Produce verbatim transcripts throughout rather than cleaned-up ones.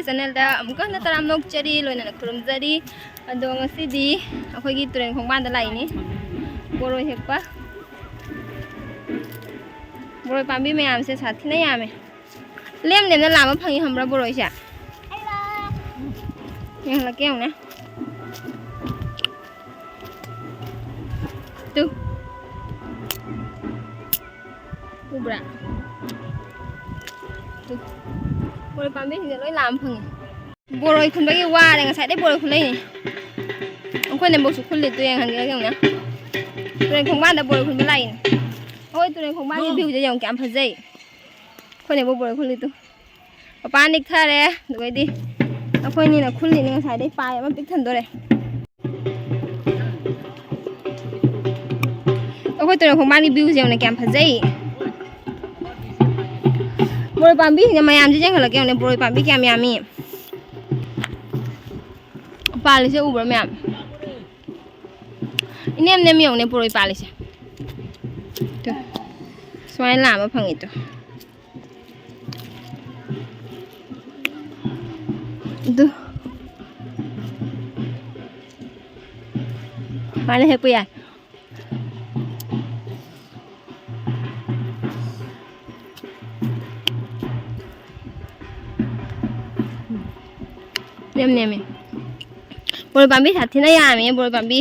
ꯆꯦꯅꯦꯜꯗ ꯑꯃꯨꯛꯀ ꯍꯟꯅ ꯇꯔꯥꯝꯅ ꯑꯣꯛꯆꯔꯤ, ꯂꯣꯏꯅꯅ ꯈꯨꯔꯨꯝꯖꯔꯤ꯫ ꯑꯗꯣ ꯉꯁꯤꯗꯤ ꯑꯩꯈꯣꯏꯒꯤ ꯇꯨꯔꯦꯟ ꯈꯣꯡꯕꯥꯟꯗ ꯂꯥꯛꯏꯅꯤ ꯕꯣꯔꯣꯏ ꯍꯦꯛꯄ꯫ ꯕꯣꯔꯣꯏ ꯄꯥꯝꯕꯤ ꯃꯌꯥꯝꯁꯦ ꯁꯥꯊꯤꯅ ꯌꯥꯝꯃꯦ꯫ ꯂꯦꯝ ꯂꯦꯝꯅ ꯂꯥꯝꯕ ꯐꯪꯉꯤ ꯈꯪꯕ꯭ꯔꯥ ꯕꯣꯔꯣꯏꯁꯦ? ꯌꯦꯡꯍꯜꯂꯛꯀꯦ ꯌꯦꯡꯉꯨꯅꯦ꯫ ꯇꯨ꯫ ꯎꯕ꯭ꯔꯥ? ꯇꯨ꯫ ꯕꯣꯔꯣꯏ ꯄꯥꯝꯕꯤꯁꯤꯡꯁꯦ ꯂꯣꯏ ꯂꯥꯝ ꯐꯪꯉꯦ꯫ ꯕꯣꯔꯣꯏ ꯈꯨꯟꯕꯒꯤ ꯋꯥꯔꯦ, ꯉꯁꯥꯏꯗꯩ ꯕꯣꯔꯣꯏ ꯈꯨꯟꯂꯛꯏꯅꯦ꯫ ꯑꯩꯈꯣꯏ ꯅꯦꯝꯕꯣꯛꯁꯨ ꯈꯨꯜꯂꯤꯗꯣ ꯌꯦꯡꯍꯟꯒꯦ ꯌꯦꯡꯉꯨꯅꯦ꯫ ꯇꯨꯔꯦꯟ ꯈꯣꯡꯕꯥꯟꯗ ꯕꯣꯔꯣꯏ ꯈꯨꯟꯕ ꯂꯥꯛꯏꯅꯦ꯫ ꯑꯩꯈꯣꯏ ꯇꯨꯔꯦꯟ ꯈꯣꯡꯕꯥꯟꯒꯤ ꯚ꯭ꯌꯨꯁꯦ ꯌꯦꯡꯉꯨ ꯀꯌꯥꯝ ꯐꯖꯩ꯫ ꯑꯩꯈꯣꯏ ꯅꯦꯝꯕꯣꯛ ꯕꯣꯔꯣꯏ ꯈꯨꯜꯂꯤꯗꯣ꯫ ꯃꯄꯥꯟ ꯅꯤꯛꯊꯔꯦ꯫ ꯑꯗꯨꯒꯩꯗꯤ ꯑꯩꯈꯣꯏꯅꯤꯅ ꯈꯨꯜꯂꯤꯅꯤ, ꯉꯁꯥꯏꯗꯩ ꯄꯥꯏ ꯑꯃ ꯄꯤꯛ ꯊꯟꯗꯣꯔꯦ꯫ ꯑꯩꯈꯣꯏ ꯇꯨꯔꯦꯜ ꯈꯣꯡꯕꯥꯟꯒꯤ ꯚ꯭ꯌꯨꯁꯦ ꯌꯦꯡꯉꯨꯅꯦ, ꯀꯌꯥꯝ ꯐꯖꯩ꯫ ꯕꯣꯔꯣꯏ ꯄꯥꯝꯕꯤꯁꯤꯡꯁꯦ ꯃꯌꯥꯝꯁꯦ ꯌꯦꯡꯍꯜꯂꯛꯀꯦ ꯌꯦꯡꯉꯨꯅꯦ, ꯕꯣꯔꯣꯏ ꯄꯥꯝꯕꯤ ꯀꯌꯥꯝ ꯌꯥꯝꯃꯤ꯫ ꯄꯥꯜꯂꯤꯁꯦ ꯎꯕ꯭ꯔꯥ ꯃꯌꯥꯝ? ꯏꯅꯦꯝ ꯅꯦꯝ ꯌꯦꯡꯉꯨꯅꯦ ꯕꯣꯔꯣꯏ ꯄꯥꯜꯂꯤꯁꯦ꯫ ꯇꯨ꯫ ꯁꯨꯃꯥꯏꯅ ꯂꯥꯝꯕ ꯐꯪꯉꯤ ꯇꯨ꯫ ꯑꯗꯨ ꯁꯨꯃꯥꯏꯅ ꯍꯦꯛꯄ ꯌꯥꯏ꯫ ꯅꯦꯝ ꯅꯦꯝꯃꯦ꯫ ꯕꯣꯔꯣꯏ ꯄꯥꯝꯕꯤ ꯁꯥꯊꯤꯅ ꯌꯥꯝꯃꯦ꯫ ꯕꯣꯔꯣꯏ ꯄꯥꯝꯕꯤ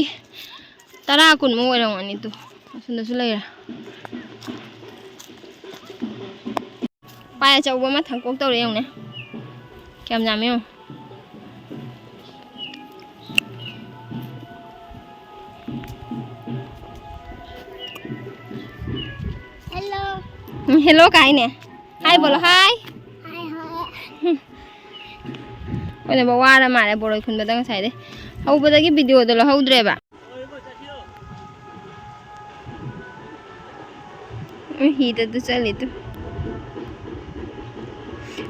ꯇꯔꯥ ꯀꯨꯟꯃꯨꯛ ꯑꯣꯏꯔꯝꯒꯅꯤ꯫ ꯇꯨ ꯑꯁꯣꯝꯗꯁꯨ ꯂꯩꯔꯦ꯫ ꯄꯥꯏ ꯑꯆꯧꯕ ꯑꯃ ꯊꯥꯡꯀꯣꯛ ꯇꯧꯔꯦ ꯌꯦꯡꯉꯨꯅꯦ꯫ ꯀꯌꯥꯝ ꯌꯥꯝꯃꯦ ꯌꯦꯡꯉꯨ꯫ ꯍꯦꯜꯂꯣ꯫ ꯎꯝ, ꯍꯦꯜꯂꯣ ꯀꯥꯏꯅꯦ꯫ ꯍꯥꯏ ꯕꯣꯂꯣ, ꯍꯥꯏ꯫ ꯍꯥꯏ, ꯍꯥꯏ꯫ ꯑꯩꯈꯣꯏꯅꯕꯨ ꯋꯥꯔ ꯃꯥꯜꯂꯦ ꯕꯣꯔꯣꯏ ꯈꯨꯟꯕꯗ ꯉꯁꯥꯏꯗꯩ꯫ ꯍꯧꯕꯗꯒꯤ ꯚꯤꯗꯤꯑꯣꯗꯣ ꯂꯧꯍꯧꯗ꯭ꯔꯦꯕ꯫ ꯎꯝ, ꯍꯤꯗ ꯑꯗꯨ ꯆꯠꯂꯤꯗꯨ꯫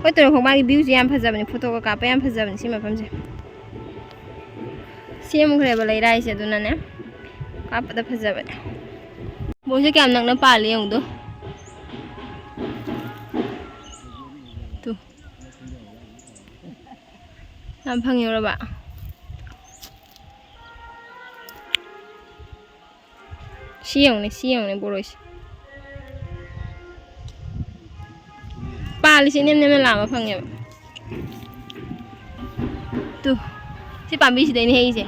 ꯍꯣꯏ, ꯇꯨꯔꯦꯜ ꯈꯣꯡꯕꯥꯟꯒꯤ ꯚ꯭ꯌꯨꯁꯦ ꯌꯥꯝ ꯐꯖꯕꯅꯦ, ꯐꯣꯇꯣꯒ ꯀꯥꯞꯄ ꯌꯥꯝ ꯐꯖꯕꯅꯦ ꯁꯤ ꯃꯐꯝꯁꯦ꯫ ꯁꯦꯝꯈ꯭ꯔꯦꯕ ꯂꯩꯔꯥꯏꯁꯦ, ꯑꯗꯨꯅꯅꯦ ꯀꯥꯞꯄꯗ ꯐꯖꯕꯅꯦ꯫ ꯕꯣꯔꯣꯏꯁꯦ ꯀꯌꯥꯝ ꯅꯛꯅ ꯄꯥꯜꯂꯤ ꯌꯦꯡꯉꯨꯗꯣ꯫ ꯇꯨ꯫ ꯌꯥꯝ ꯐꯪꯉꯦ ꯎꯔꯕ? ꯁꯤ ꯌꯦꯡꯉꯨꯅꯦ, ꯁꯤ ꯌꯦꯡꯉꯨꯅꯦ, ꯕꯣꯔꯣꯏꯁꯦ꯫ ꯄꯥꯜꯂꯤꯁꯦ ꯏꯅꯦꯝ ꯅꯦꯝꯅ ꯂꯥꯝꯕ ꯐꯪꯉꯦꯕ꯫ ꯇꯨ, ꯁꯤ ꯄꯥꯝꯕꯤꯁꯤꯗꯩꯅꯦ ꯍꯦꯛꯏꯁꯦ꯫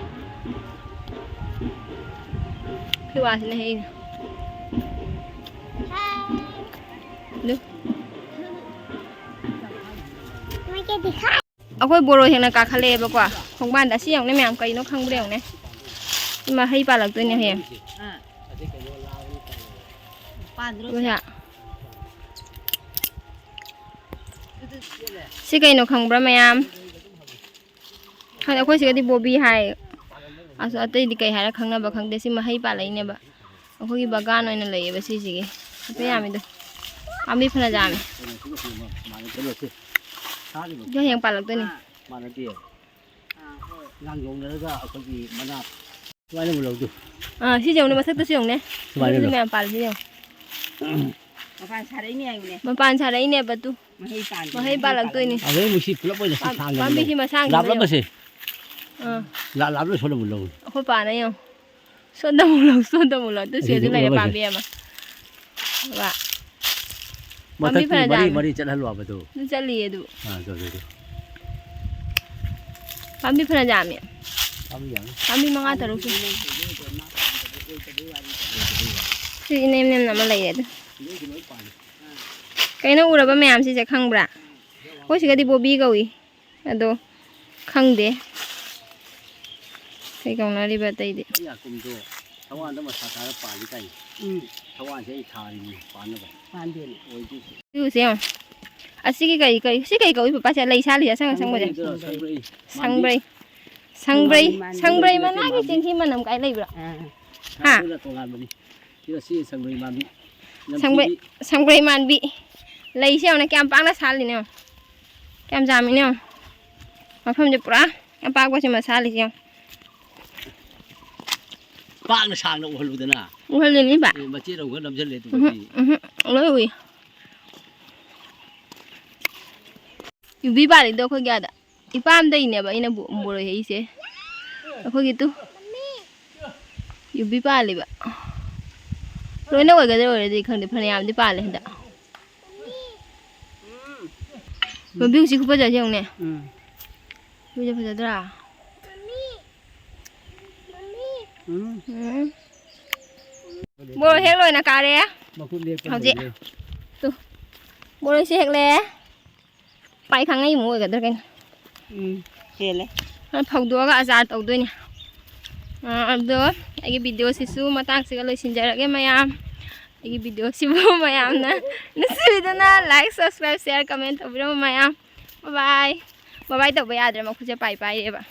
ꯁꯤ ꯋꯥꯁꯤꯅ ꯍꯦꯛꯏꯅꯦ꯫ ꯇꯨ꯫ ꯑꯩꯈꯣꯏ ꯕꯣꯔꯣ ꯍꯦꯛꯅ ꯀꯥꯈꯠꯂꯛꯑꯦꯕꯀꯣ꯫ ꯈꯣꯡꯕꯥꯟꯗ ꯑꯁꯤ ꯌꯦꯡꯉꯨꯅꯦ ꯃꯌꯥꯝ, ꯀꯩꯅꯣ ꯈꯪꯕ꯭ꯔꯥ ꯌꯦꯡꯉꯨꯅꯦ꯫ ꯁꯤ ꯃꯍꯩ ꯄꯥꯜꯂꯛꯇꯣꯏꯅꯦ ꯍꯌꯦꯡ꯫ ꯄꯥꯟꯗ꯭ꯔꯣ? ꯁꯦ꯫ ꯁꯤ ꯀꯩꯅꯣ ꯈꯪꯕ꯭ꯔꯥ ꯃꯌꯥꯝ? ꯈꯪꯗꯦ, ꯑꯩꯈꯣꯏ ꯁꯤꯒꯗꯤ ꯕꯣꯕꯤ ꯍꯥꯏ꯫ ꯑꯁ, ꯑꯇꯩꯗꯤ ꯀꯩ ꯍꯥꯏꯔ ꯈꯪꯅꯕ ꯈꯪꯗꯦ꯫ ꯁꯤ ꯃꯍꯩ ꯄꯥꯜꯂꯛꯏꯅꯦꯕ꯫ ꯑꯩꯈꯣꯏꯒꯤ ꯕꯒꯥꯟ ꯑꯣꯏꯅ ꯂꯩꯌꯦꯕ ꯁꯤꯁꯤꯒꯤ꯫ ꯍꯦꯛꯇ ꯌꯥꯝꯃꯤꯗꯣ꯫ ꯄꯥꯝꯕꯤ ꯐꯅ ꯌꯥꯝꯃꯤ꯫ ꯁꯤ ꯍꯌꯦꯡ ꯄꯥꯜꯂꯛꯇꯣꯏꯅꯤ꯫ ꯃꯥꯟꯅꯗꯦ꯫ ꯉꯥꯡ ꯌꯧꯅꯔꯒ ꯑꯩꯈꯣꯏꯒꯤ ꯃꯅꯥ ꯁꯨꯃꯥꯏꯅ ꯑꯃꯨꯛ ꯂꯧꯗꯣꯏ꯫ ꯑꯥ, ꯁꯤꯁꯦ ꯌꯦꯡꯉꯨꯅꯦ, ꯃꯊꯛꯇꯁꯨ ꯌꯦꯡꯉꯨꯅꯦ꯫ ꯁꯨꯃꯥꯏꯅ ꯃꯊꯛꯇꯁꯨ ꯂꯧ꯫ ꯃꯌꯥꯝ ꯄꯥꯜꯂꯤꯁꯦ ꯌꯦꯡꯉꯨ꯫ ꯃꯄꯥꯟ ꯁꯥꯔꯛꯏꯅꯦ ꯍꯥꯏꯌꯨꯅꯦ꯫ ꯃꯄꯥꯟ ꯁꯥꯔꯛꯏꯅꯦꯕ ꯇꯨ꯫ ꯃꯍꯩ ꯄꯥꯟꯗꯦ, ꯃꯍꯩ ꯃꯍꯩ ꯄꯥꯜꯂꯛꯇꯣꯏꯅꯤ꯫ ꯄꯥꯜꯂꯛꯑꯅꯤ꯫ ꯑꯗꯩ ꯑꯃꯨꯛ ꯁꯤ ꯄꯨꯂꯞ ꯑꯣꯏꯅ ꯁꯤ ꯄꯥꯝ-, ꯊꯥꯡꯒꯦ ꯄꯥꯝꯕꯤ ꯃꯑꯣꯡ꯫ ꯁꯤ ꯃꯁꯥꯡꯁꯤꯃ ꯂꯥꯞꯂꯞ ꯌꯦꯡꯉꯨ꯫ ꯑꯃꯁꯦ꯫ ꯑꯥ꯫ ꯂꯥ-, ꯂꯥꯞꯂꯞ ꯁꯣꯟ ꯑꯃꯨꯛ ꯂꯧ꯫ ꯑꯩꯈꯣꯏ ꯄꯥꯅ ꯌꯦꯡꯉꯨ꯫ ꯁꯣꯟꯗ ꯑꯃꯨꯛ ꯂꯧ, ꯇꯨ ꯁꯤ ꯑꯗꯨ ꯍꯧꯖꯤꯛ ꯂꯩꯔꯦ ꯂꯧꯔꯁꯦ꯫ ꯄꯥꯝꯕꯤ ꯑꯃ꯫ ꯕꯥ꯫ ꯄꯥꯝꯕꯤ ꯃꯊꯛꯇꯨ ꯐꯅ ꯃꯔꯤ ꯌꯥꯝꯃꯦ꯫ ꯃꯔꯤ ꯆꯠꯍꯜꯂꯣ ꯍꯥꯏꯕꯗꯨ꯫ ꯑꯗꯨ ꯆꯠꯂꯤꯌꯦ ꯑꯗꯨ꯫ ꯑꯥ, ꯑꯗꯨ, ꯑꯗꯨ, ꯑꯗꯨ꯫ ꯄꯥꯝꯕꯤ ꯐꯅ ꯌꯥꯝꯃꯦ꯫ ꯄꯥꯝꯕꯤ ꯌꯥꯝꯃꯤ꯫ ꯄꯥꯝꯕꯤ ꯃꯉꯥ ꯇꯔꯨꯛ ꯁꯨꯏ꯫ ꯁꯤ ꯏꯅꯦꯝ ꯅꯦꯝꯅ ꯑꯃ ꯂꯩꯔꯦ ꯑꯗꯨ꯫ ꯀꯩꯅꯣ ꯎꯔꯕ ꯃꯌꯥꯝꯁꯤꯁꯦ ꯈꯪꯕ꯭ꯔꯥ? ꯑꯩꯈꯣꯏ ꯁꯤꯒꯗꯤ ꯕꯣꯕꯤ ꯀꯧꯏ꯫ ꯑꯗꯣ ꯈꯪꯗꯦ꯫ ꯀꯩ ꯀꯧꯅꯔꯤꯕ ꯑꯇꯩꯗꯤ? ꯑꯩ ꯍꯥꯀꯨꯝꯗꯣ ꯊꯋꯥꯟꯗ ꯃꯁꯥ ꯊꯥꯔ ꯄꯥꯜꯂꯤ ꯀꯥꯏꯅ꯫ ꯎꯝ꯫ ꯊꯋꯥꯟꯁꯦ ꯑꯩ ꯊꯥꯔꯤꯅꯤ ꯄꯥꯟꯅꯕ꯫ ꯄꯥꯟꯗꯦꯅꯦ꯫ ꯑꯣꯏꯗꯦ꯫ ꯁꯤꯕꯨꯁꯦ ꯌꯦꯡꯉꯣ꯫ ꯑꯁꯤꯒꯤ ꯀꯔꯤ, ꯀꯔꯤ, ꯁꯤ ꯀꯩ ꯀꯧꯏ ꯄꯄꯥꯁꯦ? ꯂꯩ ꯁꯥꯠꯂꯤꯁꯦ ꯑꯁꯪ ꯑꯁꯪꯕꯁꯦ꯫ ꯁꯪꯕ꯭ꯔꯩꯗꯣ, ꯁꯪꯕ꯭ꯔꯩ꯫ ꯁꯪꯕ꯭ꯔꯩ꯫ ꯁꯪꯕ꯭ꯔꯩ, ꯁꯪꯕ꯭ꯔꯩ ꯃꯅꯥꯒꯤ ꯆꯦꯡꯍꯤ ꯃꯅꯝ ꯀꯥꯏ ꯂꯩꯕ꯭ꯔꯥ? ꯑꯥ꯫ ꯍꯥ? ꯑꯗꯨꯅ ꯇꯣꯉꯥꯟꯕꯅꯤ꯫ ꯁꯤꯅ ꯁꯤ ꯁꯪꯕ꯭ꯔꯩ ꯃꯥꯟꯕꯤ꯫ ꯁꯪꯕ꯭ꯔꯩ, ꯅꯝꯊꯤꯕꯤ꯫ ꯁꯪꯕ꯭ꯔꯩ ꯃꯥꯟꯕꯤ꯫ ꯂꯩꯁꯦ ꯌꯦꯡꯉꯨꯅꯦ, ꯀꯌꯥꯝ ꯄꯥꯛꯅ ꯁꯥꯠꯂꯤꯅꯣ ꯌꯦꯡꯉꯣ꯫ ꯀꯌꯥꯝ ꯌꯥꯝꯃꯤꯅꯣ ꯌꯦꯡꯉꯣ꯫ ꯃꯐꯝꯁꯦ ꯄꯨꯔꯥ ꯑꯄꯥꯛꯄꯁꯤꯃ ꯁꯥꯠꯂꯤꯁꯦ ꯌꯦꯡꯉꯣ꯫ ꯄꯥꯛꯅ ꯁꯥꯡꯅ ꯎꯍꯜꯂꯨꯗꯅ꯫ ꯎꯍꯜꯂꯤꯅꯦꯕ꯫ ꯑꯦ, ꯃꯆꯦꯠ ꯑꯃꯈꯛ ꯅꯝꯁꯤꯜꯂꯦ ꯑꯗꯨꯒꯗꯤ꯫ ꯎꯝꯍꯨꯝ, ꯎꯝꯍꯨꯝ, ꯂꯣꯏ ꯎꯏ꯫ ꯌꯨꯕꯤ ꯄꯥꯜꯂꯤꯗꯣ ꯑꯩꯈꯣꯏꯒꯤ ꯑꯥꯗ꯫ ꯏꯄꯥꯝꯗꯩꯅꯦꯕ ꯑꯩꯅ ꯕꯣ-, ꯕꯣꯔꯣꯏ ꯍꯦꯛꯏꯁꯦ꯫ ꯑꯩꯈꯣꯏꯒꯤ ꯇꯨ ꯌꯨꯕꯤ ꯄꯥꯜꯂꯤꯕ꯫ ꯂꯣꯏꯅ ꯑꯣꯏꯒꯗ꯭ꯔꯥ ꯑꯣꯏꯔꯗꯤ ꯈꯪꯗꯦ, ꯐꯅꯌꯥꯝꯗꯤ ꯄꯥꯜꯂꯦ ꯍꯟꯗꯛ꯫ ꯃꯃꯤ ꯍꯧꯖꯤꯛ ꯈꯨꯐꯖꯁꯦ ꯌꯦꯡꯉꯨꯅꯦ꯫ ꯎꯝ꯫ ꯈꯨꯐꯖ ꯐꯖꯗ꯭ꯔꯥ? ꯎꯝ꯫ ꯎꯝ꯫ ꯕꯣꯔꯣꯏ ꯍꯦꯛ ꯂꯣꯏꯅ ꯀꯥꯔꯦ꯫ ꯃꯈꯨꯠ ꯂꯦꯛꯄ ꯍꯧꯖꯤꯛ꯫ ꯂꯣꯏꯔꯦ꯫ ꯇꯨ꯫ ꯕꯣꯔꯣꯏꯁꯦ ꯍꯦꯛꯂꯦ꯫ ꯄꯥꯏ ꯈꯪꯉꯩ ꯑꯃꯨꯛ ꯑꯣꯏꯒꯗ꯭ꯔꯥ ꯀꯩꯅꯣ? ꯎꯝ, ꯍꯦꯜꯂꯦ꯫ ꯑꯗꯨ ꯐꯧꯗꯣꯛꯑꯒ ꯑꯆꯥꯔ ꯇꯧꯗꯣꯏꯅꯦ꯫ ꯑ, ꯑꯗꯣ ꯑꯩꯒꯤ ꯚꯤꯗꯤꯑꯣꯁꯤꯁꯨ ꯃꯇꯥꯡꯁꯤꯒ ꯂꯣꯏꯁꯤꯟꯖꯔꯒꯦ ꯃꯌꯥꯝ꯫ ꯑꯩꯒꯤ ꯚꯤꯗꯤꯑꯣꯁꯤꯕꯨ ꯃꯌꯥꯝꯅ ꯅꯨꯡꯁꯤꯕꯤꯗꯨꯅ like, subscribe, share, comment ꯇꯧꯕꯤꯔꯝꯃꯨ ꯃꯌꯥꯝ꯫ Bye bye꯫ Bye bye ꯇꯧꯕ ꯌꯥꯗ꯭ꯔꯦ, ꯃꯈꯨꯠꯁꯦ ꯄꯥꯏ ꯄꯥꯏꯔꯦꯕ꯫